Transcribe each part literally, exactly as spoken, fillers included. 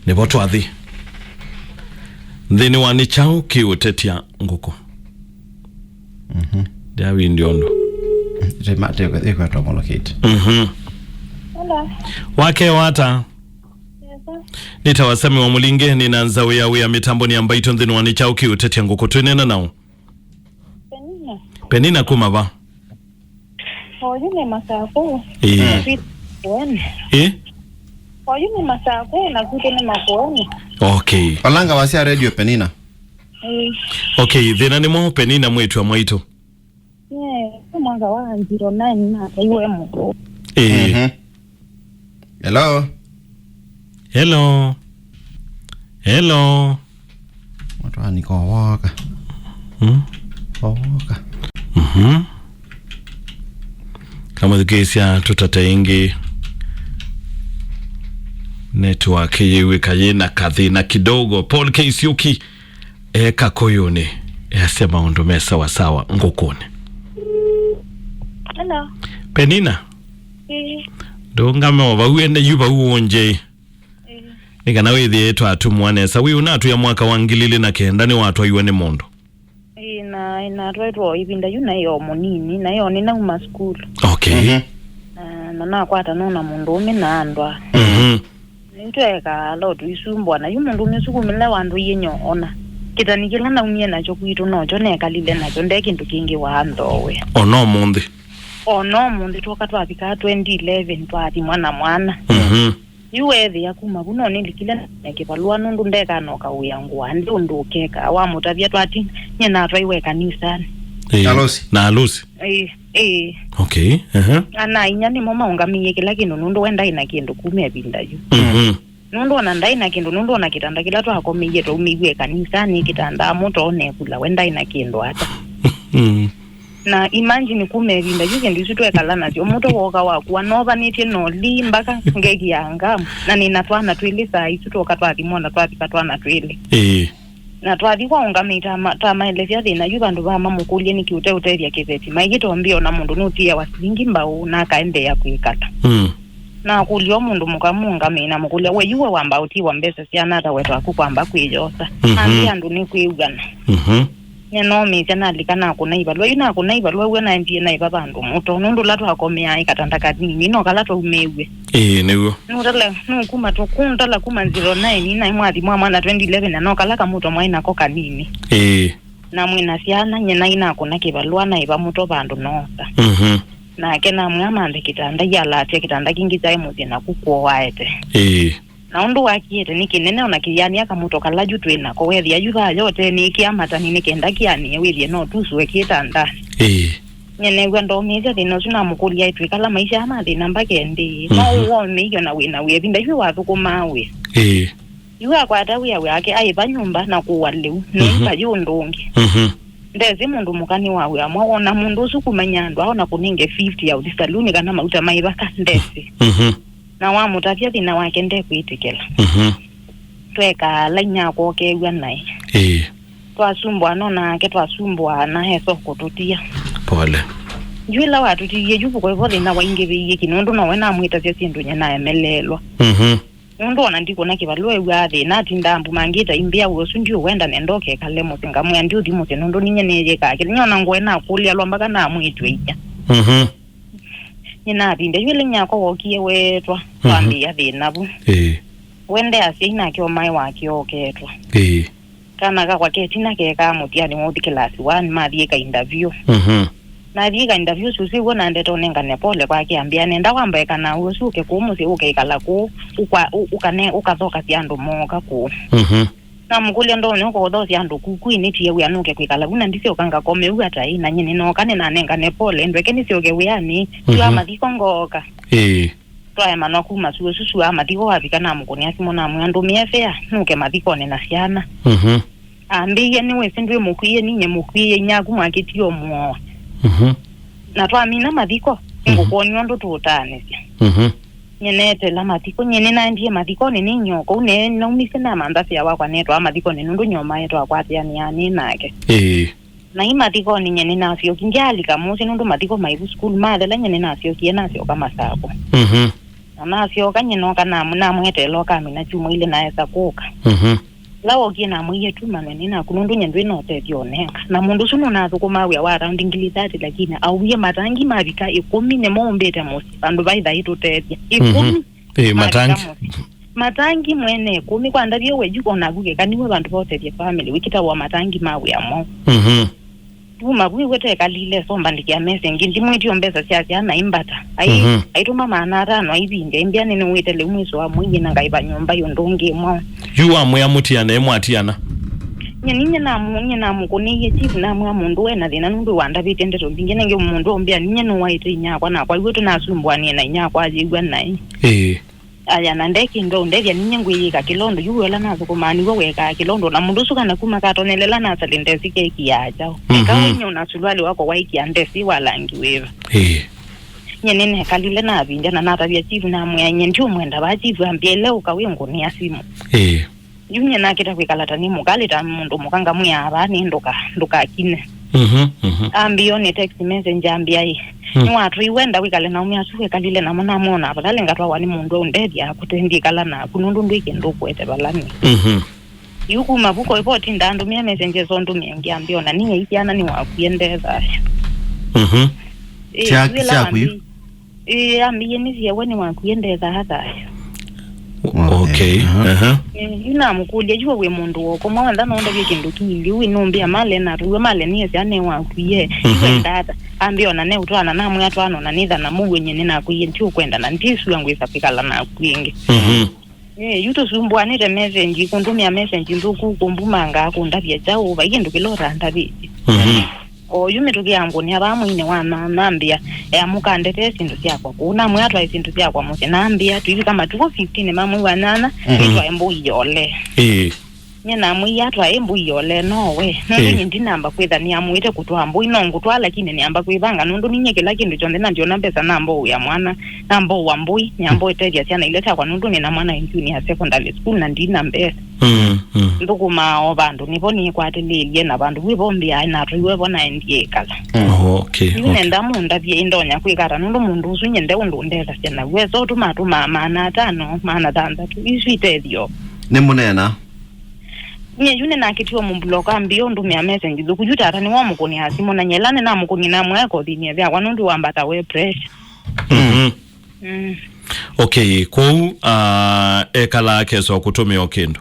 Nĩvo twathi. Nthĩnĩ wa nĩ kyaũ kĩũtetya ngũkũ? Ndawindi ũndũ. Ĩkwetwa molokĩte. Mhm. Hello. Wake wata? Yes, sir. Nĩtawa Sami wa Mũlinge, nĩna nzaũ ya wĩa mĩtambonĩ ya Mbaitũ nthĩnĩ wa nĩ kyaũ kĩũtetya ngũkũ. Twĩnena nao? Penina. Penina kuma va? Oyu nĩ Masakũ. Ĩĩ. Naku nĩ Makueni. Ĩ? Oyu nĩ Masakũ, naku nĩ Makueni. Okay. Olanga wasya radio Penina. Ĩĩ. Okay, thĩna nĩ mwaũ Penina mwĩĩtu wa mwaitũ? Yeah, nĩ mwaka wa zero nine nataiwe mũndũ. Ĩĩ. Mhm. Hello. Hello. Hello. Mũtwaani ko woka. Hmm? Ko woka. Mhm. Kamũthikĩĩsya tũtate ĩngĩ. Network yĩw'ĩka yĩna kathĩna kidogo. Paul K Siuki e Kakũyũnĩ, easya maũndũ me sawasawa ngũkũnĩ. Hello. Penina? Ĩĩ. Ndũngame o vau ene yu vau ũnje. Ĩĩ. Nĩ kana wĩthĩe twatumwa nesa. Wĩ ũnatwĩa mwaka wa ngili ilĩ na kenda nĩwatwaiwe nĩ mũndũ? Ĩĩ, na natwaitwe o ĩvinda yu naĩ o mũnini, naĩ o nĩnauma sukulu. Okay. Mhm. Na, na nakwata nona mũndũũme na andwa. Mhm. Nĩtweekaa lo tũisumbũa, na yu mũndũũme ũsu kumĩle wandũie nyo, ona kĩtani kĩla naumie nakyo kwitũ nokyo nekalile nakyo, nde kĩndũ kĩngĩ waanthoowe. O na ũmũnthĩ? O na ũmũnthĩ twoka twavika twenty eleven twathimwa na mwana. Mhm. Yu weethĩa kuma vu no nĩlikile na kĩvalũa nũndũ ndekanoka wĩa ngũa nde ũndũ ũkekaa. Wamũtavya twati, nyie natwaiwe kanisanĩ. Ĩĩ. Alosi. Na alosi? Ĩĩ, ĩĩ. Okay, ehe. Ana inya nĩmo maũngamĩie kĩla kĩndũ nũndũ we ndaĩ na kĩndũ kuma ĩvinda yu. Mhm. Nũndũ ona ndaĩ na kĩndũ, nũndũ ona kĩtanda kĩla twakomeie twaumĩiw'e kanisanĩ, kĩtanda mũto onekula, we ndaĩ na kĩndũ ata. Mm. Na imagine kuma ĩvinda yu syĩndũ isu twekala nasyo, mũto woka wakua novanĩtye noli mbaka ngeki ya ngamu, na nĩna twana twĩlĩ saa isu twoka twathimwa na twavika twana twĩlĩ. Ĩĩ. Na twathi kwa ũngamĩi tama-, tamaelesya thĩna yu vandũ va mamũkũlye nĩkĩ ũteũtethya kĩveti. Maigĩte ombĩa ona mũndũ nũtiawa silingi mbaũ na akaendeea kwĩkala. Mm. Nakũlya o mũndũ mũka mũngamĩi namũkũlya, we yu we wamba ũtiwa mbesa syana ata we twaku kwamba kwĩyosa? Mhm. Ambĩa andũ nĩkwĩw'ana. Mhm. Nĩnomĩĩsya nalika nakũna ivalũa. Yu nakũna ivalũa w'o naendie naĩva vandũ mũto. Nũndũ ũla twakomeaa ĩ katanda kanini, no kala twaumĩĩw'e. Ĩĩ, nĩw'o. Nũtala, nũkuma tũ-, kũntala kuma zero nine, naĩ mwathi mwa mwana twenty eleven, na no kala kamũto mwaĩ nako kanini. Ĩĩ. Na mwĩna syana, nyie naĩ nakũna kĩvalũa, naĩva mũto vandũ noosa. Mhm. Nake namwĩa amanthe kĩtanda, ialaatya kĩtanda kĩngĩ kyaĩ mũsyĩ naku kwoo aete. Ĩĩ. Na ũndũ wakiĩte nĩ kĩnene, ona kĩyanĩa kamũto kala yu twĩ nako, weethĩa yu thayũ ũtenĩĩkĩa matani nĩ kenda kĩanĩe, wĩthĩe no tusũe kĩtandanĩ. Ĩĩ. Nyie neew'a ndomĩĩsya thĩna ũsu, namũkũlya, "Twĩkala maisha aa ma thĩna mbaka ĩndĩĩ?" No, mhm, ũwomĩie na wĩna wĩa, ĩvinda yu wathũkũmaa wĩa. Ĩĩ. Yu akwata wĩa wake, aĩva nyũmba na kũwa lĩu, mhm, nũmba yu ũndũ ũngĩ. Mhm. Ndesĩ mũndũ mũka nĩ wa wĩa mwaũ, ona mũndũ ũsu kumanya andũ ao na kũnenge fifty ya ũthi saluni kana mauta maĩvaka, ndesĩ. Mhm. Na wamũtavya thĩna wake ndekwĩtĩkĩla. Mhm. Twekaa ala inyakwa ũkew'a naĩ. Ĩĩ. Twasumbũa no nake, twasumbũa na eso kũtũtia. Pole. Yu ĩla watũtiie yu vuko ĩvo thĩna waingĩvĩie ki nũndũ nowe namwĩtasya syĩndũ nye naemeleelwa. Mhm. Nũndũ ona ndikũna kĩvalũa ew'aa thĩna, atindaa mbumangĩte aimbĩa, "Wĩa ũsu ndiũwenda, nenda ũkekale mũsyĩ." Ngamwĩa, "Ndiũthi mũsyĩ nũndũ ninyie nĩyĩkaa kĩla." Nyie ona ngũe nakũlya lwa mbaka namwĩtw'a inya. Mhm. Nĩnavindya yu ĩla inyakwa wokie weetwa, mhm, twambĩĩa thĩna vu. Ĩĩ. We ndeasya inake ũmae wake oketwa. Ĩĩ. Kana kakwa ketina keekaa mũtiani wa ũthi kĩlasi one, mathi ĩka interview. Mhm. Nathi ĩka interview, susu w'o nandeta ũnengane pole kwake, ambĩa, "Nenda wambae kana ũsu ũke kũu mũsyĩ, ũkeikala kũu, ũkwa-, ũ-, ũkane-, ũkathokasya andũ mooka kũu." Mhm. Namũkũlya, "Ndonya ũkaũthokya andũ kũu, kũinĩtie wĩa nũke kwĩkala vu, na ndisyoka ngakome vu ata ĩ, na nyie nĩnooka nĩnanengane pole, ndweke nĩsyoke wĩanĩ, mhm, sua mathiko ngooka." Ĩĩ. Twaemanwa kuma suo susu wa mathiko, wavika namũkũnĩa simũ namwĩa, "Ndũmĩe fea nũke mathikonĩ na syana." Mhm. Ambĩie, "Nĩwĩsĩ ndwĩ mũkw'ĩĩe, ninyie mũkw'ĩĩe, inyaku mwakĩtie ũmũoa." Mhm. Na twamina mathiko, mhm, nĩngũkwony'a ũndũ tũũtaanĩsya. Mhm. Nyie neetela mathiko, nyie nĩnaendie mathikonĩ nĩ nyoko, ũu ne-, naumisye namantha fea wakwa netwaa mathikonĩ nũndũ nyie ũmae twakwatĩanĩaa nĩ nake. Ĩĩ. Na ĩ mathikonĩ nyie nĩnasyokie, ndyaalika mũsyĩ nũndũ mathiko maĩ vu sukulu mathela, nyie nĩnasyokie, nasyoka Masakũ. Mhm. Na Nasyoka nyie nooka namu-, namweteela ũkamina kyumwa ilĩ na esa kũka. Mhm. Ĩla wokie namwĩie tu manwe nĩ naku nũndũ nyie ndwĩ na ũtethyo ũnenga. Na mũndũ ũsu nũnathũkũmaa wĩa wa around ngili thirty lakini auie matangi mavika ĩkũmi nĩmo ũmbĩte mũsyĩ vandũ vaitha ĩtũtethya. Ĩkũmi. Mhm. Ĩĩ, mavika matangi. Mũsyĩ. Matangi mwene ĩkũmi kwa ndavye we yu onaku kekaniwe vandũ va ũtethya family wĩkĩtawa matangi ma wĩa mwaũ. Mhm. Kuma vu ĩwe twekalile somba ndĩkĩa message, ndimwĩtio mbesa sya syana imbata. Ai, mhm, aitũma maana atano aivindya, imbĩa nĩnĩwĩte lĩu mwĩso wa mwei na ngaĩva nyũmba yũndũ ũngĩ mwaũ. Yu wamwĩa mũtiane, mwatiana? Nye ninye namu-, nye namũkũnĩie chief, namwĩa mũndũ we na thĩna nũndũ wandavĩte ndeto mbingĩ, nenge mũndũ ũmbĩa ninye nũwaĩte inyakwa nakwa, iwe tũnasumbũanie na inyakwa ayĩw'a naĩ. Ĩĩ. Aya, na nde kĩndũ ũndethya, ninye ngwĩyĩka kĩlondo, yu wĩla nathũkũmaa nĩw'o wekaa kĩlondo, na mũndũ ũsu kana kuma katonyelela nasali ndesi kekiaa kyaũ. Mhm. Eka wenye ũna suluali wako waikia ndesi wa langi wĩva. Ĩĩ. Nye nĩnekalile navindya na natavya chief namwĩa, nye ndiũmwenda vaa chief ambĩa ile ũka wĩngũnĩa simũ. Ĩĩ. Yu nye nakĩta kwĩkala ta nĩ mũkalĩ ta mũndũ mũka ngamwĩa vaa nĩ ndũka, ndũkakine. Mhm, mhm. Ambĩa one text message ambĩa ĩ. Mm. Nĩwatwĩiwe nda wĩkale na ũmwe asu wekalile namo namwona afadhali ngatwawa nĩ mũndũ ũndethya akũte ndikala naku nũndũ ndwĩ kĩndũ ũkwete vala nĩ. Mhm. Yu kuma vuko ĩvo tinda andũmĩa messages ondũmĩa ngĩ ambĩa ona niĩ isyana nĩwakwie ndethasya. Mhm. Ĩ, sya-, yu ĩla syaku yu? Wambĩ-, ĩ, ambĩie nĩ syewe nĩwakwie ndethaa thayũ. Okay. Aha. Aha. Ĩ, yu namũkũlya yu wĩ mũndũ woko mwaũ enda nondavye kĩndũ kĩilyĩ wĩ nũmbĩa male natũw'e male nĩesya nĩwakwie. Mhm. Yu enda ata? Ambĩa ona neũtwaana namwĩa twaana ona nĩthana mũw'e nye nĩnakwie ntiũkwenda na ndisua ngwĩsa kwĩkala naku ĩngĩ. Mhm. Ĩ, yu tũsumbũanĩte message, kũndũmĩa message nthũku, kũmbumangaa, kũndavya kyaũ, vai kĩndũ kĩla ũtandavĩtye. Mhm. O yu mĩtũkĩ ya ngũnĩa vaa mwĩinĩ wa na-, nambĩa, ea mũkandetee syĩndũ syakwa kũu. Namwĩa atwae syĩndũ syakwa mũsyĩ. Nambĩa, tũivika matukũ fifteen ma mwei wa nyanya, mhm, nĩtwae mbũi yole. Ĩĩ. Nye namwĩie atwae mbũi yole, no we. Nũndũ, ĩĩ, nye ndinamba kwĩtha nĩamũĩte kũtwaa mbũi, no ngũtwaa, lakini nĩamba kwĩvanga, nũndũ ninye kĩla kĩndũ kyonthe, na ndyona mbesa namba ũĩa mwana, namba ũa mbũi, namba ũtethya syana ila syakwa, nũndũ nĩna mwana in junior secondary school, na ndina mbesa. Mm, mm. Nthũkũmaa o vandũ, nĩvo nĩkwatĩlĩĩlye, na vandũ wĩvo mbĩaa, natwaiwe vo naendie ĩkala. Mm. Oh, okay, yu okay. Nenda mũndavye, ĩndonya kwĩka ata, nũndũ mũndũ ũsu nye nde ũndũ ũndethasya naw'o, esa ũtũma atũmaa maana atano, maana thanthatũ, isu itethyo. Nĩ mũneena. Nye yu nĩnakĩtiwe mũmbuloka mbio ndũmĩa message nthũku. Yu tata nĩwe ũmũkũnĩa simũ, na nyela nĩnamũkũnĩ namwĩa kothinĩ ethĩawa nũndũ wambata we pressure. Mhm. Mm. Okay, kwoou, ah, ekalaa akesa kũtũmĩa o kĩndũ?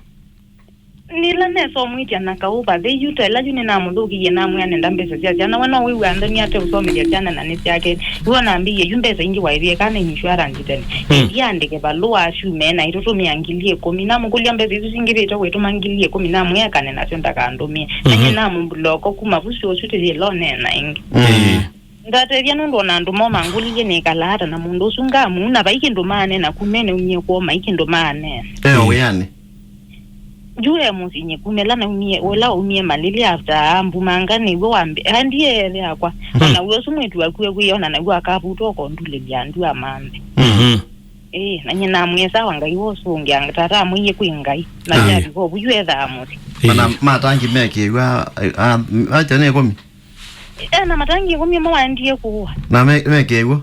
Nĩla nesa ũmwĩtya na kaũ vathei yu, ta ĩla yu nĩnamũthũkĩie namwĩa nenda mbesa sya syana, we no wĩw'a nthoni ate ũsomethya syana na nĩ syake. Yu onambĩie yu mbesa ingĩ waĩvie kana insurance tene. Mm. Ndiandĩke valũa asyume na itũtũmĩa ngili ĩkũmi. Namũkũlya mbesa isu singĩvĩte wĩtũma ngili ĩkũmi, namwĩa ekane nasyo ndakandũmĩe. Na nyie namũmbuloko kuma vu syũsyu tĩyĩla ũneena ĩngĩ. Mm. Ndatethya nũndũ ona andũ mo mangũlilye nĩkalaa ata na mũndũ ũsu ngamu, na vai kĩndũ maanena kumene umie kwoo mai kĩndũ maanena. E o wĩanĩ? Yu e mũsyĩ nyie kumela naumie, ũla waumie malili after ambumanga nĩw'o wambe, andie ethe akwa. Mhm. Ona wĩ ũsu mwĩtu waku ekwĩona naw'o akavutwa ũkondulĩlya andu amanthe. Mhm. Ĩĩ, na nyie namwĩe sawa Ngai wosũngĩa tata amwĩie kwĩ Ngai. Na, ĩĩ, syavika ũvu yu ethaa mũsyĩ. Ĩĩ. Ona matangi mekĩw'a, a, a, acha nĩ ĩkũmi? E, na matangi ĩkũmi mo waendie kũa. Na me-, mekĩw'o?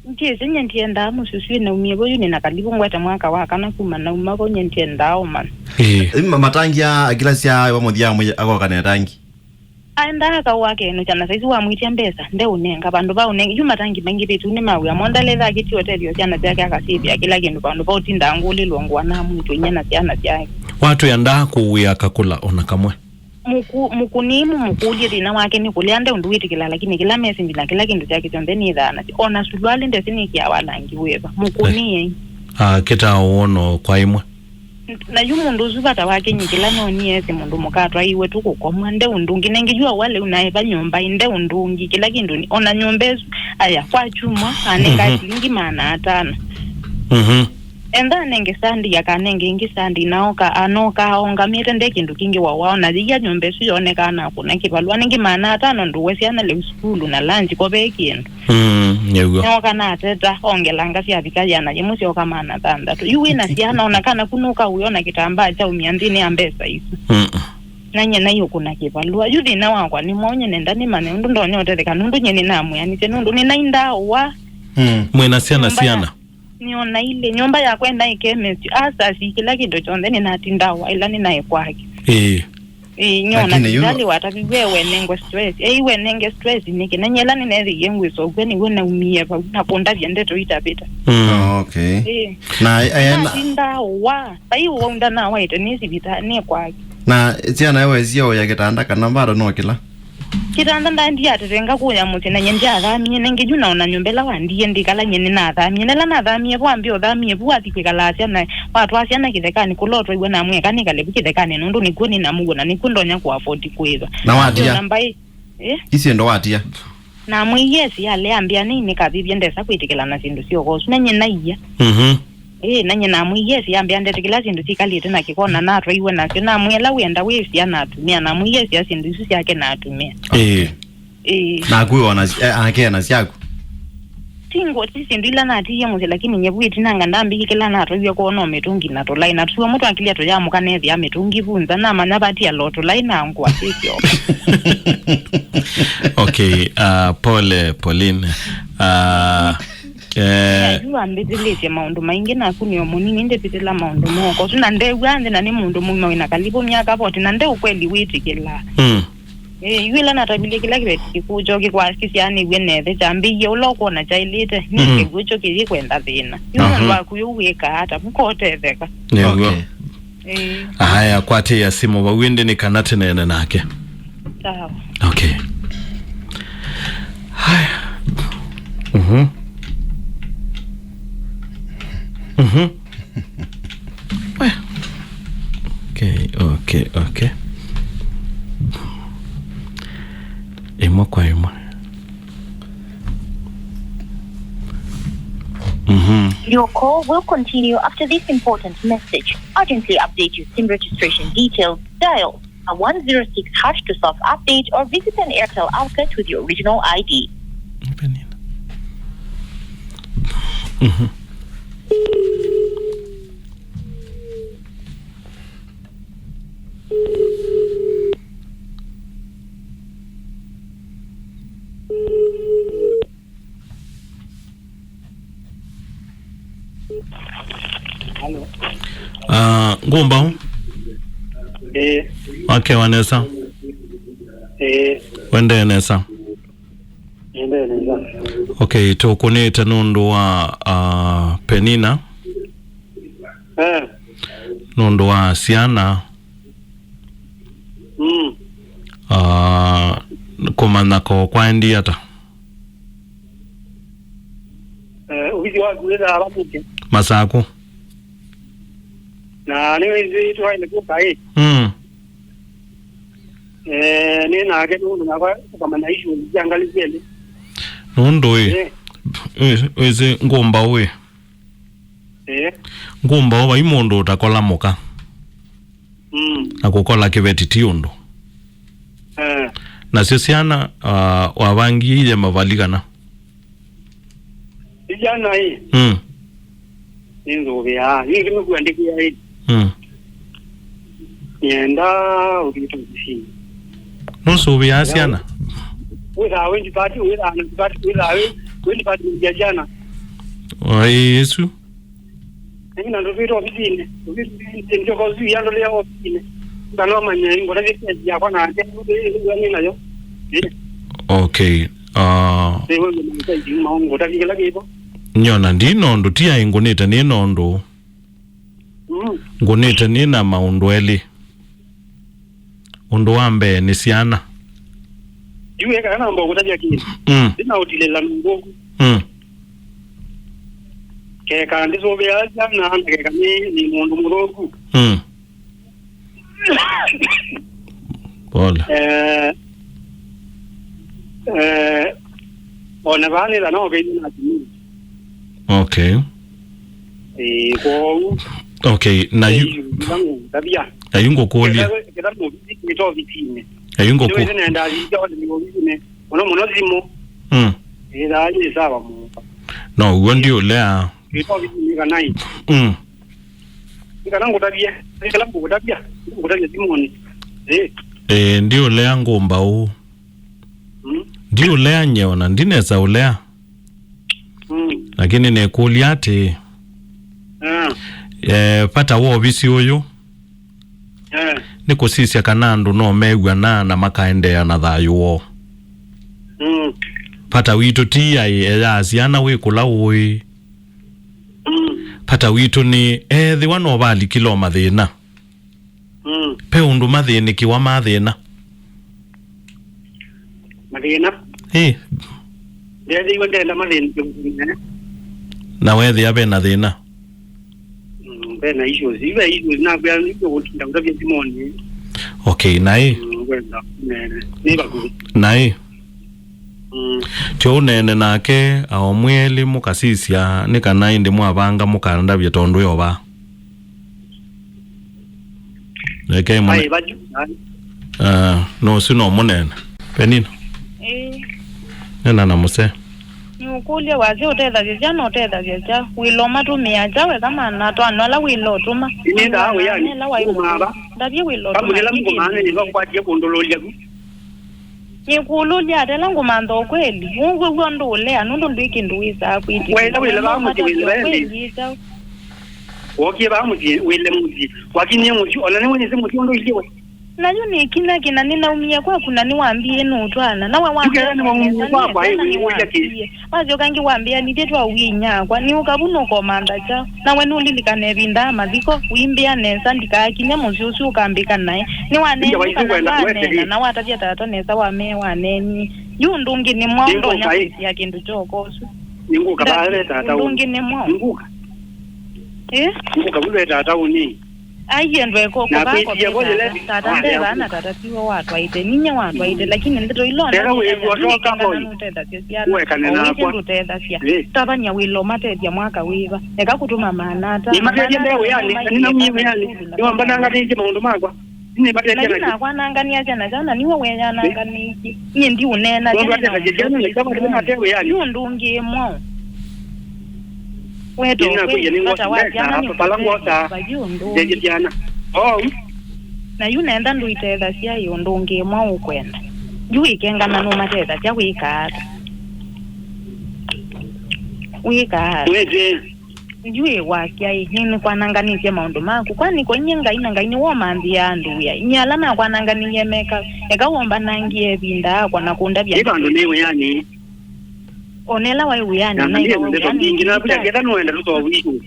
Ndyĩsĩ, nye ndyendaa mũsyĩ ũsu naumie vo, yu nĩna kalivu ngwete mwaka wa kana kuma nauma vo, nye ndyendaa ũmanya. Ĩĩ. Ĩ, ma-, matangi a, akila sya wa mũthya amwe akoka na tangi? Aendaa akaũ akenũkya, na saizi wamwĩtya mbesa, ndeũnenga, vandũ va ũnenga, yu matangi maingĩvĩte, yu nĩ ma wĩa mo, ndaletha akĩtie ũtethyo syana syake, akasyĩvĩa kĩla kĩndũ, vandũ va ũtinda angũlĩlwa ngũa na mwĩtu inya na syana syake. Watwĩa ndaa kũwĩa kakũla ona kamwe. Mũku-, mũkũnĩi mũmũkũlye thĩna wake nĩ kũlea nde ũndũ wĩtĩkĩla, lakini kĩla message na kĩla kĩndũ kyake kyonthe nĩthaa nasyo. Ona suluali ndesĩ nĩkĩawa langi wĩva. Mũkũnĩei. Ah, kĩtaa ũwono kwa ĩmwe. Na yu mũndũ ũsu vata wake nyie kĩla nonie esĩ mũndũ mũka atwaiwe tu kũkomwa, nde ũndũ ũngĩ. Nenge yu awa lĩu naeva nyũmba ĩ, nde ũndũ ũngĩ. Kĩla kĩndũ nĩ, ona nyũmba ĩsu, aya, kwa kyumwa, anenga, mhm, silingi maana atano. Mhm. Enda anenge sandi, akanenge ĩngĩ sandi, na oka, anoka aongamĩte, nde kĩndũ kĩngĩ wawaona. Yĩia nyũmba ĩsu yonekaa na kũna kĩvalũa, nĩngĩ maana atano ndũwe syana lĩu sukulu na lanji ko ve kĩndũ. Mm, nĩw'o. Nooka nateta, ongelanga syavika yĩana yĩmwe syoka maana thanthatũ. Yu wĩna syana, ona kana kunũka ũyona kĩtambaa kyaumia nthĩnĩ ya mbesa isu. Mm. Na nye naiũkũna kĩvalũa. Yu thĩna wakwa nĩ mwaũ, nye nenda nĩmanye ũndũ ndonya ũtetheka, nũndũ nye nĩnamwĩanĩsye, nũndũ nĩnaindaa ũwa. Mm. Mwĩna syana nyũmba ya syana? Nĩona ilĩ nyũmba yakwa ĩnaĩ chemist, asasi, kĩla kĩndũ kyonthe nĩnatindaa wa ĩla nĩnaĩ kwake. Ĩĩ. Ĩĩ, nyona lakini yu- thibitalĩ wataviw'e wenengwe stress. Ei, wenenge stress nĩkĩ? Na nyie ĩla nĩneethĩie ngwĩsa ũkw'o nĩw'o naumie vau na kũndavya ndeto itavĩta. Mm. Oh, okay. Ĩĩ. Na aya na- Natindaa wa, vai ũwau ndanawaĩte nĩ sivita-, nĩ kwake. Na syana ewe syaũya kĩtanda kana bado no kĩla? Kĩtanda ndaendie atetenga kũya mũsyĩ, na nyie ndyathamie. Nengĩ yu naona nyũmba ĩla wandie ndĩkala nyie nĩnathamie. Na ĩla nathamie vu, ambĩa ũthamie vu, wathi kwĩkala syana, watwaa syana kĩthekanĩ kũla ũtwaiwe, namwĩa eka nĩkale vu kĩthekanĩ nũndũ nĩkw'o nĩna mũuo na nĩkw'o ndonya kũ afford kwĩva. Na watia? Ambĩa ona mbaĩ, eh? Isyĩ ndo watia? Namwĩie esi ale ambĩa nĩ nĩkavĩvye ndesa kwĩtĩkĩla na syĩndũ sya ũkoo ũsu, na nyie naia. Mhm. Ĩĩ, na nyie namwĩie esi ambĩa ndetĩkĩla syĩndũ syĩkalĩte na kĩko na natwaiwe nasyo. Namwĩa ĩla wĩenda wĩsya na atumĩa, namwĩie esi syĩndũ isu syake na atumĩa. Ĩĩ. Ĩĩ. Naku wĩona si-, eh, ake na syaku? Ti ngo, ti syĩndũ ila natiie mũsyĩ, lakini nyie vu ĩtinanga ndambĩie kĩla natwaiwe kwoo no mĩtũngi na tũlaĩ, na tuo mũtũ akilya tũyamũka nethĩa mĩtũngi vu nza, namanya vatiala o tũlaĩ na ngũa syĩsyoka. Okay, uh, pole, Pauline. Uh, eh, yu ambĩtĩlĩtye maũndũ maingĩ, naku nĩ o mũnini ndĩvĩtĩla maũndũ moko ũsu, na ndew'a nthĩ na nĩ mũndũ mũima wĩna kalivũ myaka forty, na nde ũkweli wĩtĩkĩlaa. Mm. Ĩĩ, yu ĩla natavilye kĩla kĩveti kĩkũũ kyoo kĩkwa-, kĩsyaanĩw'e nethe kyambĩie ũla ũkwona kyaĩlĩte, nĩ kĩw'ũ kyo kĩyĩ kwenda thĩna. Yu mũndũ waku yu wĩkaa ata? Mũkotetheka. Nĩw'o. Okay. Ĩĩ. Aya, kwatĩĩa simũ vau ĩndĩ nĩ kana tĩneene nake. Sawa. Okay. Haya. Mhm. Mhm. We. Okay, okay, okay. Ĩmwe kwa ĩmwe. Mhm. Your call will continue after this important message. Urgently update your SIM registration details. Dial a one zero six hash to self-update or visit an Airtel outlet with your original I D. Penina. Mhm. Hello. Ah, Ngũmbaũ? Ĩĩ. Wakewa nesa? Ĩĩ. Wendee nesa? Nendee nesa. Okay, tũkũnĩte nũndũ wa, ah, Penina. Eh. Nũndũ wa syana. Mm. Ah, kũmanya ko kwaendie ata? Eh, ũvisi waku wĩthaa va mũke? Masakũ. Na nĩwĩsĩ twaĩle kũka ĩ. Mm. Eh, nĩ nake nũndũ nakwa ũkamanya issue sya ngalĩ syelĩ. Nũndũ ĩ, eh, wĩ-, wĩsĩ Ngũmbaũ ĩ. Eh. Ngũmbaũ vai mũndũ ũtakola mũka. Mm. Na kũkola kĩveti ti ũndũ. Eh. Nasyo syana, ah, wavangie iye mavali kana? Ijana ĩ. Mm. Nĩnzũvĩaa. Nĩngĩ nĩkuandĩkĩa ĩ. Mm. Nyenda ũthĩte ofisinĩ. Nũsũvĩaa syana? Wĩthaa wĩ ndipati, wĩthaa na ndipati, wĩthaa wĩ, wĩ ndipati ya jana. Oi, Yesu. Nĩngĩ na ndũtwĩte ofisinĩ. Ofisinĩ, ndio kwa zui ya ndũlea ofisinĩ. Ngalomanya ngũtavye kesi yakwa nake, nĩ nayo. Eh. Okay. Ah. Nĩ wewe mwanza iji maungo, tavye kĩla kĩvo. Nyona ndi nũndũ, ti aĩ ngũnĩte nĩ nũndũ. Mm. Ngũnĩte nĩ na maũndũ elĩ. Ũndũ wa mbee nĩ syana. Yu eka namba ũkũtavya kĩndũ. Mm. Ndina ũtilĩla nũndũ. Mm. Keka ndĩsũvĩaa syana, na keka nĩ, nĩ mũndũ mũthũku. Mm. Pole. Eh, eh, ona vaa nĩtha no ũkethie na atumia. Okay. Eh, kwoou. Okay, na yu- eh, yu, yu ngũkũlya. Kĩla, kĩla mũvisi kĩta ofisinĩ. Na yu ngũkũ- nĩwĩsĩ nenda athitha ofisinĩ. Mũno mũno simũ. Mm. Ĩthaa yĩ sawa mũno. No, ũw'o ndiũlea. Kĩta ofisinĩ kana ĩ. Mm. Nĩ kana ngũtavye, nĩ kana ngũtavya, ngũtavya simũnĩ. Ĩ. Ĩ, ndiũlea Ngũmbaũ. Mm. Ndiũlea nyie ona, ndinesa ũlea. Mm. Lakini nĩkũlya atĩĩ, Ah. Eh, vata wa ovisi ũyũ, eh, nĩ kũsisya kana andũ no mew'ana na makaendeea na thayũ woo. Mm. Vata witũ ti aĩ eya syana wĩ kũla ũĩ. Mm. Vata witũ nĩ ethĩwa no valikile o mathĩna. Mm. Ve ũndũ mathĩnĩkĩwa mathĩna. Mathĩna? Ĩ. Ndethĩiwe ndenda mathĩnĩkĩwa mathĩna. Na wethĩa ve na thĩna? Mm, ve na issues. Ive issues nakwĩa nĩkyo gũtinda ũtavya simoni. Okay, naĩ. Mm, ngwenda. Nĩ vakuvĩ. Naĩ. Mm. Tyo ũneene nake, ao mwĩelĩ mũkasisya, nĩ kana ĩndĩ mwavanga mũkandavye tondũ yovaa. Reke mũne- Ai, vaju. Ah, no, ũsu no mũnene. Penina. Ĩĩ. Nena na mũse. Nĩũkũlya wasya ũtethasya kya na ũtethasya kya. Wĩla ũmatũmĩa kya weka mana twana ala wĩla ũtũma. Nĩndaa wĩanĩ. Nela waĩ mũndũ. Ndavye wĩla ũtũma. Kamũnĩla mũkũmane nĩva kwatie kũndũlũlya ku. Nĩkũũlũlya ata ĩla ngũmantha ũkweli? Ũngwĩw'a ũndũ ũlea, nũndũ ndwĩ kĩndũ wĩsaa kwĩtĩkĩla. Waĩle wĩle vaa mũsyĩ wĩle vaendĩ. Wookie vaa mũsyĩ wĩle mũsyĩ. Wakinyie mũsyĩ, ona nĩwonyese mũsyĩ ũndũ ilyĩ we. Na yu nĩkinya kĩna nĩnaumie kwaku na nĩwambie nũtwana. Nawe wambia nesa nesa na nĩwambie. Wasyoka ngĩ wambĩa nithĩ twaũie inyakwa. Nĩũka vu nũkomantha kya. Nawe nũlilikana ĩvinda ya mathiko, ũimbĩa nesa, ndikaakinya mũsyĩ ũsu ũkambĩka naĩ. Nĩwaneenie kana ndwaneena, na watavya tata nesa wamee waneenie. Yu ũndũ ũngĩ nĩ mwaũ ndonya kwĩsĩa kĩndũ kyoka ũsu? Nĩngũka vaa ve tata. Ũndũ ũngĩ nĩ mwaũ? Nĩngũka. Ĩ? Nĩngũka vu ve tata ũnĩ. Aiye ndweka ũkũvaa kwĩsĩa vo yĩle. Tata ndevaa na tata tiwe watwaĩte, ninyie watwaĩte, lakini ndeto ila ona nĩtethasya nũtethasya syana. Ũekane nakwa. Ũtethasya. Ĩ. Tavany'a wĩla ũmatethya mwaka wĩva. Eka kũtũma maana ata. Nĩmatethya mbee wĩanĩ, nĩnaumie wĩanĩ. Nĩwambanangatĩtye maũndũ makwa. Nĩmatethya nakyo. Nakwananganĩa syana syana, niwe weyananganĩtye. Nyie ndiũneena. Nũndũ atethasya syana, nĩkava nĩmate wĩanĩ. Nĩ ũndũ ũngĩ mwaũ? Weta ũkweli, vata wa syana nĩ ũkũtetheesya vai ũndũ ũngĩ. Nĩnakwĩie nĩngwosa mbesa, vala ngwosaa, ndeithye syana. Oh. Na yu nenda ndũitethasya ĩ ũndũ ũngĩ mwaũ ũkwenda. Yu wĩkengana nũmatethasya wĩkaa ata? Wĩkaa ata? Wĩtĩ. Yu ĩ wasya ĩ, nĩ, nĩkwananganĩsye maũndũ maku. Kwani ko inyie Ngai, na Ngai nĩwe ũmanthĩaa andũ wĩa? Inyie ala nakwananganĩie meka, eka wombanangĩe ĩvinda yakwa na kũndavya. Ĩ vandũ nĩ wĩanĩ. Ona ĩla waĩ wĩanĩ, na naĩka nĩ ndeto mbingĩ, na pia ketha nũenda tũtoa witũ.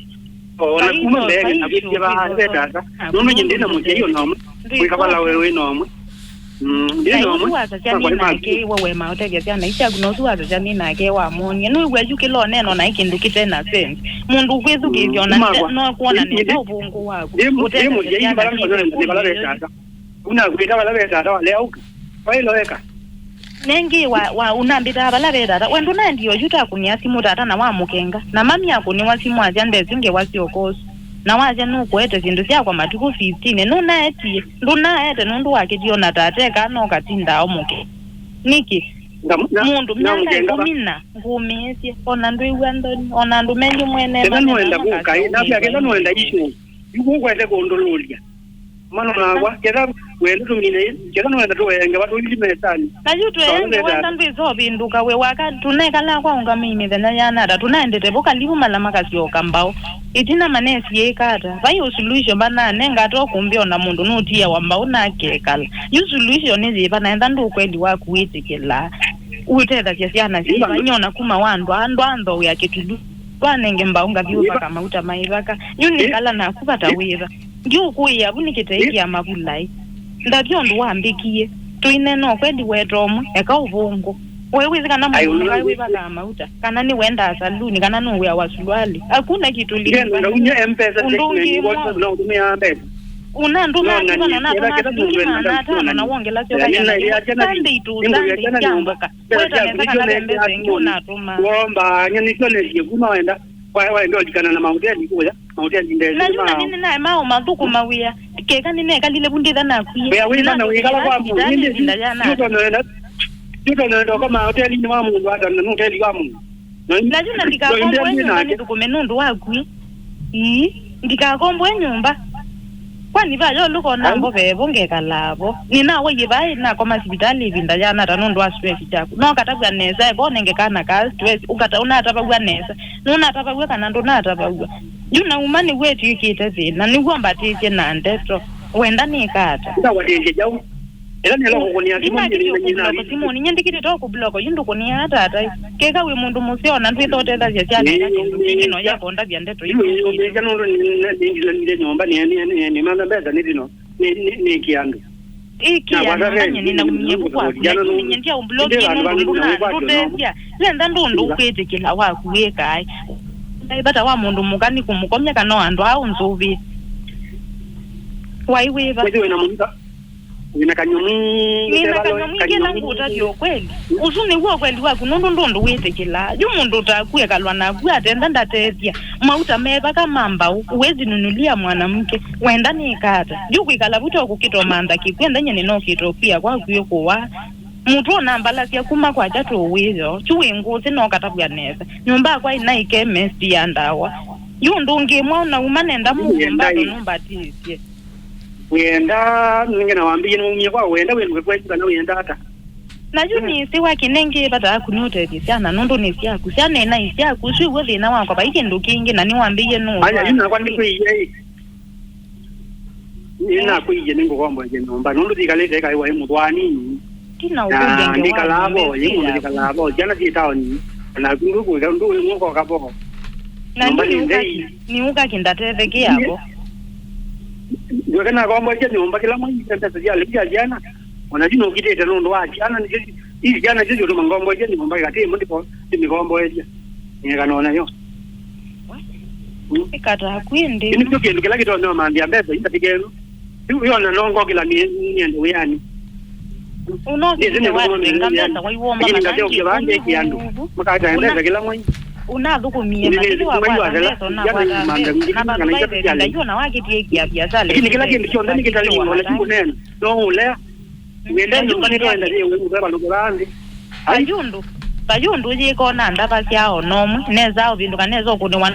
Ona kuma mbee na kwĩtie vaa ve tata. Nũndũ nyie ndĩ na mũsyai ona ũmwe. Wĩka vala we wĩ na ũmwe. Mm, ndĩ na ũmwe. Nosu wasasya nĩ nake, we wema ũtethya syana isyaku, nosu wasasya nĩ nake wamwonie. Nũĩw'a yu kĩla ũneno naĩ kĩndũ kĩte na sense. Mũndũ ũkwĩthukĩĩsya ona no kwona nesa ũvũngũ waku. Ndĩ mũsyai vala nĩ vala ve tata. Unakwĩta vala ve tata walea ũka. Waĩlo eka. Nengĩ wa, wa, unambĩtaa vala ve tata. We ndũnaendie oyu takũnĩa simũ tata na wamũkenga. Na mami akũnĩwa simũ asya ndesĩ ngewa syoko ũsu. Na wasya nũkũete syĩndũ syakwa matukũ fifteen. Nũnaetie. Ndũnaete nũndũ wakĩtie ona tata eka no katindaa ũmũke. Nĩkĩ? Mũndũ myaka ĩkũmi na ngũmĩĩsye. Ona ndwĩw'a nthoni. Ona andũ menyu mwene. Ĩla nũenda kũka ĩ, navya kĩla nũenda isu. Yu kũkwete kũndũlũlya. Mano nakwa, ketha wenda tũmine, ketha nũenda tũengewa tũithi mesanĩ. Na yu tũengewa enda ndwĩsa ũvĩndũka we waka, tũnekala kwa ũngamĩi mĩthenya yana ata, tũnaendete vo kalivu mala makasyoka mbao. Ĩtina manesiĩĩka ata, vai ũsuluhisho mananenga ata ũkũmbĩa ona mũndũ nũtiawa mbao nakekala. Yu suluhisho nĩ yĩva, na enda ndũ ũkweli waku wĩtĩkĩlaa. Ũtethasya syana syĩva, nyona kuma wa ndwa, ndwa nthowĩa kĩtulu. Twanenge mbao ngathi ũvaka mauta maĩvaka. Yu nĩkala naku vata wĩva. Ndiũkũĩa vu nĩ kĩtei kĩa mavulaĩ. Ndavya ũndũ wambĩkie. Tũinena ũkweli weta ũmwe, eka ũvũngũ. We wĩsĩ kana mũndũ mũka wĩvakaa mauta, kana nĩwendaa saluni, kana nũwĩawa suluali? Hakuna kitu likifa. Ũndũ ũngĩ mwaũ? Unandũmĩa kĩva na ũnatũma silingi maana atano na wongela syoka yana nĩmo. Sunday to Sunday syamboka. Weta nesa kana ve mbesa ĩngĩ ũnatũma. Womba, nyie nĩkyo nesie kuma wenda. Wa-, waenda ũlikana na mahoteli kũya, mahoteli ndesĩ. Na yu na nini nae mao mathũkũma wĩa, keka nĩnekalile vu ndĩtha nakwie. Wĩa wĩva na wĩkala kwa mũndũ, ĩndĩ yu tonoenda, yu tonoenda kwa mahotelinĩ wa mũndũ ata na nũteli wa mũndũ. Na yu na ndikakomboe nyũmba nĩthũkũme nũndũ waku. Ii, ndikakomboe nyũmba. Kwani vaya ũlũka ona ngo vevo ngekalaa vo? Nĩnawaie vai nakoma sivitalĩ ĩvinda yana ata nũndũ wa stress syaku. No katavw'a nesa, eka ũnenge kana ka stress, ũkata ũnatavaw'a nesa. Nũnatavaw'a kana ndũnatavaw'a? Yu nauma nĩw'o ĩtw'ĩkĩte thĩna, nĩw'o mbatĩtye na ndeto. Wenda nĩka ata? Ndawatĩtye kyaũ? Ĩla nĩla kũkũnĩa simũ. Ndinakĩlya ũkũbloko simũnĩ, nyie ndikĩlĩte ũkũbloko, yu ndũkũnĩa ata ata? Keka wĩ mũndũ mũseo na ndwĩtha ũtethasya syana ila kĩndũ kĩngĩ, no yakondavya ndeto isu. Nĩyũmĩĩsya nũndũ nĩndilanile nyũmba nĩmantha mbesa nĩthi no nĩkĩ andũ. Ĩkĩa nũndany'e nĩnaumie vu kwaku, lakini nyie ndyaũmblokie nũndũ ndũna ndũtethya. Lenda ndũndũ ũkwĩtĩkĩla waku wĩkae. Ndaĩ vata wa mũndũ mũka nĩ kũmũkomya kana o andũ aa ũnzũvĩe. Waĩ wĩva? Wĩthĩwe na mũthika. Wĩna kanyamũ. Nĩna kanyamũ kĩla ngũtavya ũkweli. Ũsu nĩw'o ũkweli waku nũndũ ndũndũ wĩtĩkĩlaa. Yu mũndũ ũtaku ekalwa naku atenda ndatethya. Mauta mevaka ma mbaũ, huwezi nunulia mwanamke. Wenda nĩka ata? Yu kwĩkala vu to kũkĩta ũmantha kĩkw'ũ, enda nyie nĩnokĩte ũkwia kwaku ĩkũwa. Mũtwe ũnambalasya kuma kwakya tũwĩo. Yu wĩ ngũsĩ no katavw'a nesa. Nyũmba yakwa ĩnaĩ chemist ya ndawa. Yu ũndũ ũngĩ mwa nauma nenda mũndũ bado nũmbatĩsye. Wĩenda nĩngĩ na wambĩie nĩwaumie kwa wĩenda wĩndũke kwenyu kana wĩenda ata? Na yu nĩsĩ wa kĩnengi vata waku nĩ ũtethye syana nũndũ nĩ syaku. Syana ĩnaĩ syaku, ũsu ĩw'o thĩna wakwa, vai kĩndũ kĩngĩ, na nĩwambĩie nũũ. Aya, yu nakwa nĩkwĩie ĩ. Nĩnakwĩie nĩngũkomboesye nyũmba nũndũ thikalĩte ĩkaĩ waĩ mũthwani. Tina ũkũlya ngewa ndikalaa vo, yĩ mũndũ ndikalaa vo. Syana syĩ taoni. Naku ndũkwĩka ndũĩ ngũkoka vo. Na nyũmba nĩ ndei. Nĩũka kĩndatethekea vo. Ndweke nakomboesya nyũmba kĩla mwai mbesa sya lĩu sya syana. Ona yu nũkitĩte nũndũ wa syana nĩsyo ii syana syo syũtũma ngomboesya nyũmba ĩkatĩ ĩmwe ndĩko ndĩmĩkomboesya. Nĩekana nayo. Ĩkata kwĩ ndĩ. Nĩkyo kĩndũ kĩla kĩtonya ũmanthĩa mbesa indatika ĩno. Yu yona nongokĩla niende wĩanĩ. Ũnokĩlile watenga mbesa waiwomba matangi ĩkũmi vuvu. Makataa mbesa kĩla mwai. Ũnathũkũmie makĩlĩ wakwata mbesa ũnakwata mbesa na vandũ vai vevila yu ona wakĩtie ĩkia biasala. Lakini kĩla kĩndũ kyonthe nĩkĩtalĩiwe ona kĩkũneena no ũlea. Wĩenda nyũmba nĩtwaenda yĩwe mũvevalũke vaa nthĩ. Ai. Vayũndũ, vayũndũ yĩka ona ndavasya o nomwe, nesa ũvĩndũka nesa ũkũnĩwa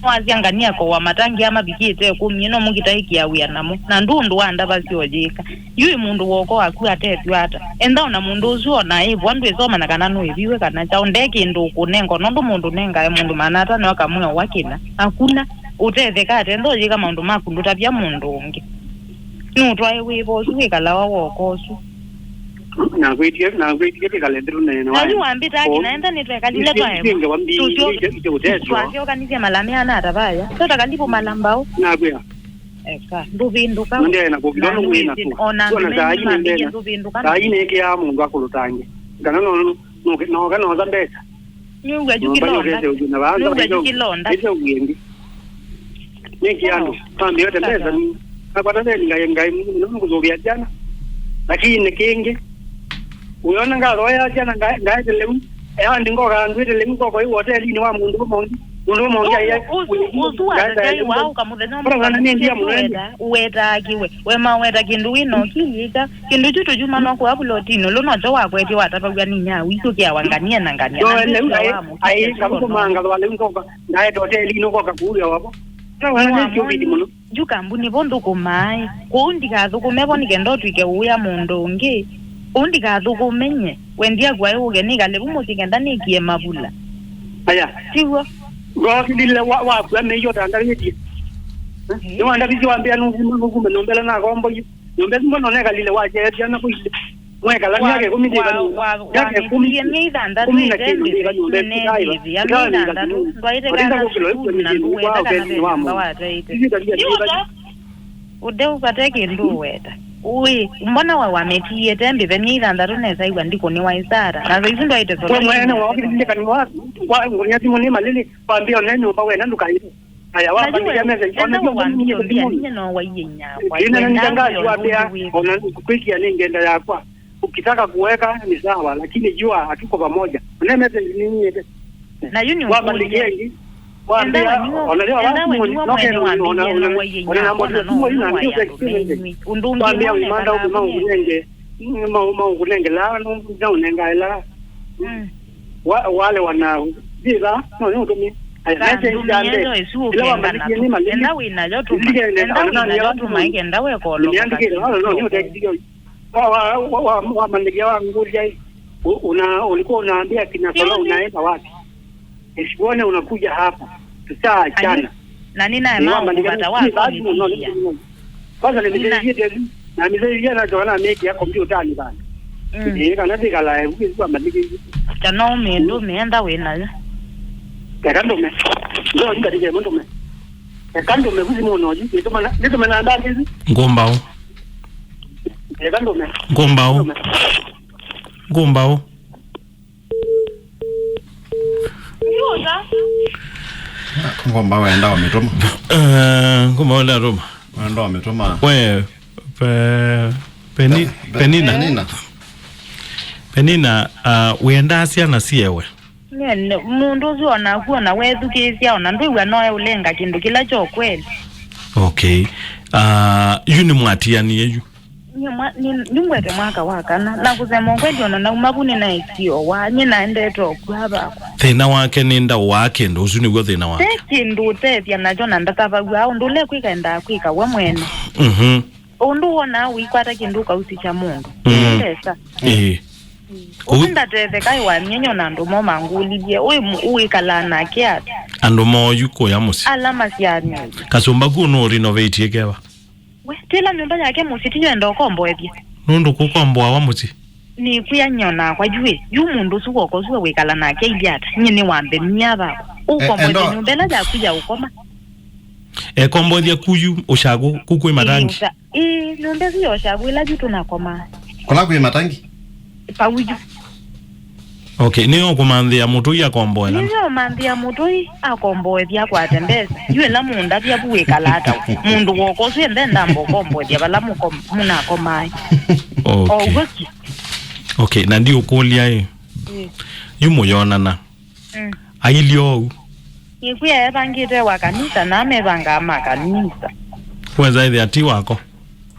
nĩwasya ngania kowa matangi aa mavikĩte ĩkũmi no mũkĩtaĩkĩa wĩa namo, na ndũndũ wa ndavasya ũyĩka. Yu ĩ mũndũ woko waku atethw'a ata? Enda ona mũndũ ũsu ona ĩvwa ndwĩsomana kana nũĩviwe kana kyaũ, nde kĩndũ ũkũnenga, nũndũ mũndũ ũnengae mũndũ maana atano akamwĩa ũwa kĩna. Akuna, ũtetheka ata enda ũyĩka maũndũ maku ndũtavya mũndũ ũngĩ? Nũtwae wĩva ũsu wĩkalawa woko ũsu? Nakwĩtie, nakwĩtie kĩkale nthĩ tũneene. Na yu wambĩtaa kĩna enda nĩtwekalile twaema. Tũsyoke. Twasyokanisye mala meana ata vaya? Tũtakalivu mala mbaũ. Nakwĩa. Eka, ndũvĩndũka. Nũndĩaĩ na kũkilwa nũkwĩ na kũ. Ona saa ii nĩmbena. Saa ii nĩkĩaa mũndũ akũlũtange. Kana no, no, no, noka nosa mbesa. Nĩw'a yu kĩlonda. Nĩw'a yu kĩlonda. Ĩte ũw'ĩngĩ. Nĩkĩ andũ mambĩote mbesa nĩ nakwata theni ngai ngai nũkũthũvĩa syana. Lakini kĩngĩ ũyona ngathoea syana ngaetele u eandi ngoka ndwĩtele u ngoko ĩ wotelinĩ wa mũndũ ũmwe ũngĩ mũndũ ũmwe ũngĩ aia. Ũsu watetai waũka mũthenya ũmwe nĩndia mũno. Ũwetaa kĩwe wemaweta kĩndũ wĩ na ũkilika. Kĩndũ kyu tũyumanwa kũa vulotinĩ ũlũ nokyo wakwetye watavaw'a nĩ inyia witũ kĩawa ngania na ngania na ndwĩsĩ wa mũkĩkĩsũo. Kamũkũmanga thwale nkoka ndaeta hotelinĩ ũkoka kuuya wavo. Yu kambuni vo nthũkũmaa ĩ? Kũu ndikathũkũme vo nĩ kenda ũtw'ĩke ũwĩa mũndũ ũngĩ. Kũu ndikathũkũme nyie. Wendia kũaĩ ũke nĩkale vu mũsyĩ kenda nĩkie mavula. Aya. Tiw'o? Ngokilile wakua mĩio tandavĩtie. Nĩwandavisye wambĩa nũkume nyũmba ĩla nakomboie. Nyũmba ĩsu mbona ũnekalile waceetie ana kũile? Mwekala myaka ĩkũmi ndĩva nyũmba? Myaka ĩkũmi. Myei thanthatũ ĩte mbĩthĩ nĩneethĩthĩa myei thanthatũ ndwaĩte kana sukulu na ndũweta kana ve nyũmba wataĩte. Ũteu vate kĩndũ ũweta. Ũĩ, mbona we wamĩtiie ĩte mbĩthĩ myei thanthatũ nesaĩw'a ndikũnĩwa ĩsara? Na thaisu ndwaĩte solo. We mwene waokĩlilye kanua waku, wa ngũnia simũ nĩ malĩlĩ, wambĩa one nyũmba wena ndũkaĩte. Aya wambandĩkĩa message ona yu wambia ũmbĩa ninyie no waiye nyakwa. Ĩna nĩ ndangazi wambĩa ona kwĩkia nĩ ngenda yakwa. Ukitaka kuweka ni sawa lakini jua hatuko pamoja. Una message ninyie. Na yu nĩ wambandĩkĩa ĩngĩ. Wambĩa ona leo wasimoni no keno ona ona ona namba ya simu ina ndio text message. Wambĩa wimanda ũkuma ũkunenge. Mau mau kunenge la no na unenga la. Wale wana thĩtha no nĩ ũtũmi. Aya message ya mbee ĩla wambanĩkie nĩ malĩlĩ. Enda wĩ nayo tũma ĩkenda wekoloka. Nĩandĩkĩte wala no nĩ ũtekitikio. Wambanĩkia wangũlya ĩ, una ulikuwa unaambia kina Solo unaenda wapi? Nisione unakuja hapa. Tutaachana. Na nĩnaema kũvata wa kũmĩthĩĩa. Kwanza nĩmĩthĩĩie telu, na mĩthĩĩie na njoka na mĩkĩa kompyũtanĩ vandũ. Mm. Ĩĩ, kana ndĩkalae vu ĩsu amathĩkĩie. Ta no ũmĩndũ ũmĩenda wĩ nayo. Eka ndũme. Ndio ngatike mũndũme. Eka ndũme vu simũ no yu. Nĩtũmana, nĩtũmana ndani zi. Ngũmbaũ. Eka ndũme. Ngũmbaũ. Ndũme. Ngũmbaũ. Ngomba wenda ũmĩtũma. Eh, ngomba wenda ũmĩtũma. Wenda ũmĩtũma. We, pe, Peni-, Pe-, Penina. Penina. Penina, uh, wĩendaa syana siewe? Nene, mũndũ ũsu ona akuona wethukĩĩsya, ona ndwĩw'a noe ũlenga kĩndũ kĩla kya ũkweli. Okay. Uh, yu nĩ mwatianie yu? Nyie mwa-, ni-, nĩngwete mwaka wa kana, na kũsema ũkweli, ona nauma vu nĩnaekie owa, nyie naendete o kw'a vakwa. Thĩna wake nĩ ndaũ wa kĩndũ, ũsu nĩw'o thĩna wake. Ve kĩndũ ũtethya nakyo na ndatavaw'a, ũndũ ũlekwĩka endaa kwĩka we mwene. Mhm. Ũndũ wonaa ũikwata kĩndũ ũkausisya mũndũ. Mhm. Nĩ mbesa. Ĩĩ. Ũu ndatetheka ĩwamie nyona andũ mo mangũlilye, ũĩ mu-, ũĩkalaa nake ata? Andũ moyu kũya mũsyĩ. Ala masyaanĩw'e. Kasũmba ku nũ renovatie keva? We, twĩla nyũmba yake mũsyĩ ti yoenda ũkomboethye. Nũndũ kũkomboawa mũsyĩ? Nĩkwĩa nyie onakwa yu ĩ, yu mũndũ ũsu woko ũsu wĩkala nake ilye ata? Nyie nĩwambemie avakwa. Ũkomboethye endo- nyũmba ĩla yaku ya ũkoma. Ekomboethya kuyu ũshaku, ku kwĩ matangi? Ĩĩ, ũsha-, ĩĩ, nyũmba ĩsu ya ũshaku ĩla yu tũnakomaa. Kũla kwĩ matangi? Pauju. Okay, nĩyo kũmanthĩa mũtũi akomboe kana? Nĩyo manthĩa mũtũi akomboethya akwate mbesa. Yu ĩla mũndavya vu wĩkala ata? Mũndũ woko ũsu ende ndamba ũkomboethya vala mũkom-, mũnakomae. Okay. O ũguo ki. Okay, na ndiũkũlya ĩ. Ĩĩ. Yu mũyonana. Mm. Ailye ũu. Nĩkwĩa evangĩte wa kanisa, na amevangaa ma kanisa. Weza ĩthĩa ti wako.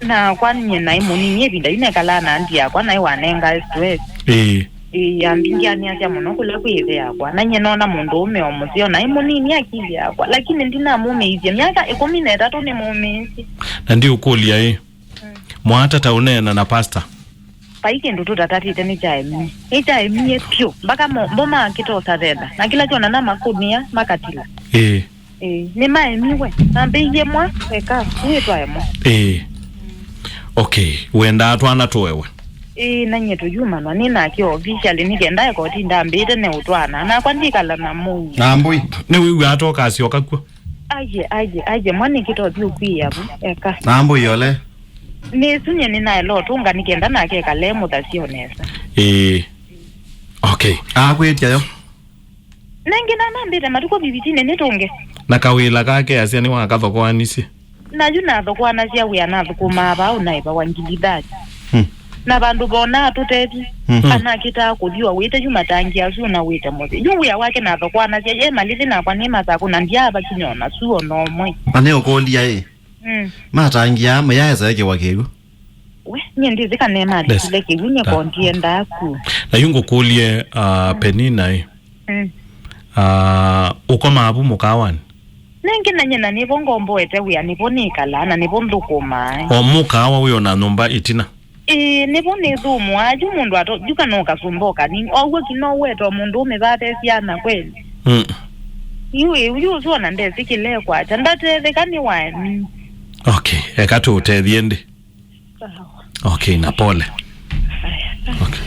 Nakwa nyie naĩ mũnini, ĩvinda yu nekalaa na andi yakwa, naĩ wanengae stress. Ĩĩ. Ĩĩ, ambingianĩasya mũno kũla kwĩ ĩthe yakwa. Na nyie nona mũndũũme o mũseo, naĩ mũnini akili yakwa. Lakini ndinamũmĩisye. Myaka ĩkũmi na ĩtatũ nĩmũmĩisye. Na ndiũkũlya ĩ. Mm. Mwaatata ũneena na pastor? Vai kĩndũ tũtatatĩte nĩkyaemie. Nĩkyaemie vyũ. Mpaka mo-, mbo makĩtosa thenda. Na kĩla kyonana makũnĩa, makatila. Ĩĩ. Ĩĩ, nĩmaemiwe. Nambĩie mwa, eka, nĩ twaemwa. Ĩĩ. Okay, wendaa twana tũewe? Ĩĩ, na nyie tũyumanwa. Nĩ nake officially nĩ kenda ekoti ndambĩte ne ũtwana. Nakwa ndikala na mũu. Na mbũi. Nĩwĩw'aa ta ũkasyoka kw'o? Aye, aye, aye, mwa nĩkĩ tothi ũkwĩĩa vu? Eka. Na mbũi ole? Nĩsu nyie nĩnaela ũtũnga nĩ kenda nake ekale mũthasyo nesa. Ĩĩ. Okay. Akwĩtya yo? Nengĩ nanambĩte matukũ vivitinĩ nĩtũnge. Na kawĩla kake asya nĩwakathokoanisye? Na yu nathokoanasya wĩa nathũkũmaa vaa ũnaĩvawa ngili thati. Hmm. Na vandũ vonaa tũtethi, hmm, anakĩtaa kũthi o wĩte yu matangi asu na wĩte mũsyĩ. Yu wĩa wake nathokoanasya ye malĩvi nakwa nĩ masakũ na ndyaava kinya ona su ona ũmwe. Na nĩũkũlya ĩ? Mm. Matangi aa mũyaesa ĩkĩwa kĩw'ũ? We, nyie ndĩsĩ kana nĩmalikile kĩw'ũ, nyie ko ndiendaa ku. Na yu ngũkũlye, uh, Penina ĩ? Mm. Ah, ũkomaa vu mũkaawanĩ? Nengĩ na nyie na nĩvo ngomboete wĩa, nĩvo nĩkalaa, na nĩvo nthũkũmaa. O mũkaawa wĩ o na nyũmba ĩtina? Ĩĩ, nĩvo nĩthũmũaa. Yu mũndũ ato, yu kana ũkasũmba o kanini. O w'o kino weta o mũndũũme vate syana kweli. Mm. Yu, yu ũsu ona ndesĩ kĩla ekwakya. Ndatetheka nĩ waemi. Okay, eka tũũtethye ĩndĩ. Sawa. Okay, na pole. Aya. Okay.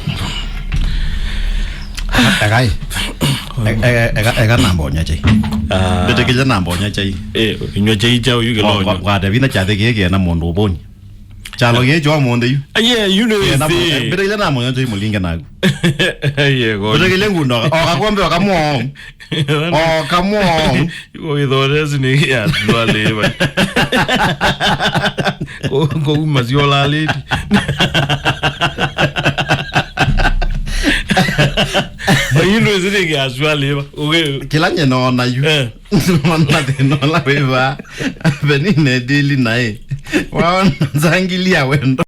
Ekai. E-, e-, eka, eka namba ũnywa chai. Ah. Mbĩtĩkĩlya namba ũnywa chai. Eh, nywa chai cha ũyu kĩlonyo. Wa-, wa-, wate vina kyathĩ kĩĩ kĩena mũndũ ũvũni. Kyalo gĩĩ kyo mũndũ yu. Aye, yu nĩ wĩsĩ. Mbĩtĩkĩlya namba ũnywa chai mũlinge naku. Aye, go. Mbĩtĩkĩlya ngundo. O kakombe, o kamwe. O kamwe. Iko gĩthonesi nĩ gĩa ndwalĩva. Kũuma syũlalĩti. Yu ndwĩsĩ nĩ gĩa swalĩva. Kĩla nyie noona yu. Eh. Noona thĩna ũla wĩ vaa. Penina ndili naĩ. Waona nzangilia wendo.